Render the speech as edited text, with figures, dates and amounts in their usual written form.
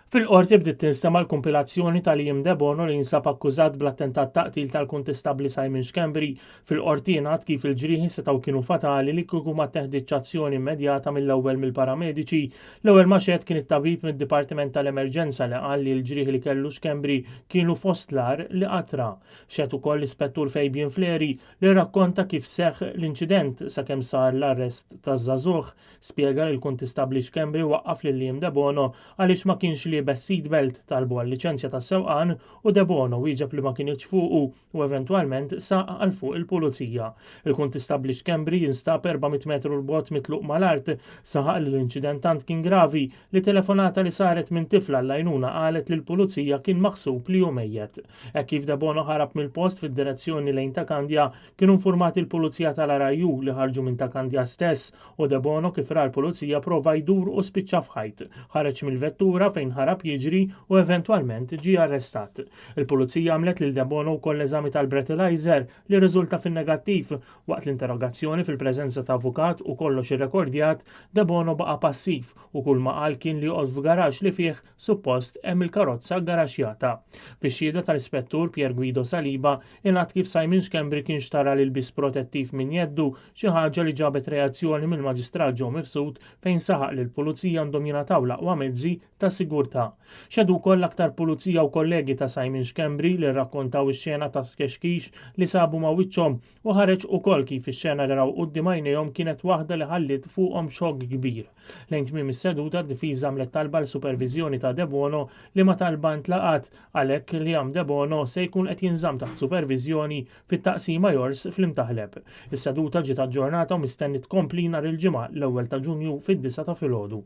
Fil-Qorti bdiet tinstema' l-kumpilazzjoni ta' Liam Debono li jinsab akkużat bl-attentat ta' qtil tal-Kuntistabbli Simon Schembri. Fil-Qorti ingħad kif il-ġrieħi setgħu kienu fatali li kieku ma tteħditx azzjoni immedjata mill-ewwel mill-paramediċi. L-ewwel ma xehed kien it-tabib mid-Dipartiment tal-Emerġenza li qal li l-ġrieħi li kellu Schembri kienu fost l-agħar li qatt ra. Xehed ukoll l-Ispettur Fabian Fleri li rrakkonta kif seħħ l-inċident sakemm sar l-arrest taż-żagħżugħ. Spjega li l-Kuntistabbli Schembri waqqaf lil Liam Debono għaliex ma kienx liebes seat belt, talbu għal-liċenzja tas-sewqan u Debono wieġeb li ma kinitx fuqu u eventwalment saq għal fuq il-pulizija. Il-Kuntistabbli Schembri jinstab 400 metru 'l bogħod mitluq mal-art. Saħaq li l-inċident tant kien gravi li telefonata li saret minn tifla għall-għajnuna qalet li l-pulizija kien maħsub li hu mejjet. Hekk kif Debono ħarab mill-post fid-direzzjoni lejn Ta' Kandja, Kienu nfurmati l-Pulizija tal-RIU li ħarġu minn Ta' Kandja stess u Debono kif ra l-Pulizija prova jdur u spiċċa f'ħajt. Ħareġ mill-vettura fejn ħarab jiġri u eventwalment ġie arrestat. Il-Pulizija għamlet lil Debono wkoll eżami tal-breathalyzer li rriżulta fin-negattiv. Waqt l-interrogazzjoni fil-preżenza ta' avukat u kollox irrekordjat, Debono baqa' passiv u kulma qal kien li joqgħod f'garaxx li fih suppost hemm il-karozza ggaraxjata. Fix-xhieda tal-Ispettur Pier Guido Saliba, Ingħad kif Simon Schembri kien xtara l-ilbies protettiv minn jeddu, xi ħaġa li ġabet reazzjoni mill-Maġistrat Joe Mifsud fejn saħaq li l-Pulizija għandhom jingħataw l-aqwa mezzi ta' sigurtà. Xehdu wkoll aktar Pulizija u kollegi ta' Simon Schembri li rrakkontaw ix-xena ta' tkexkix li sabu ma' wiċċhom u ħareġ ukoll kif ix-xena li raw quddiem għajnejhom kienet waħda li ħalliet fuqhom xokk kbir. Lejn tmiem is-seduta d-difiża għamlet talba għal superviżjoni ta' Debono liema talba ntlaqgħet. Għalhekk Liam Debono se jkun qed jinżamm taħt superviżjoni fit-Taqsima Jors fl-Imtaħleb. Is-seduta ġiet aġġornata u mistenni tkompli nhar il-Ġimgħa l-ewwel ta' Ġunju fid-disgħa ta' filgħodu.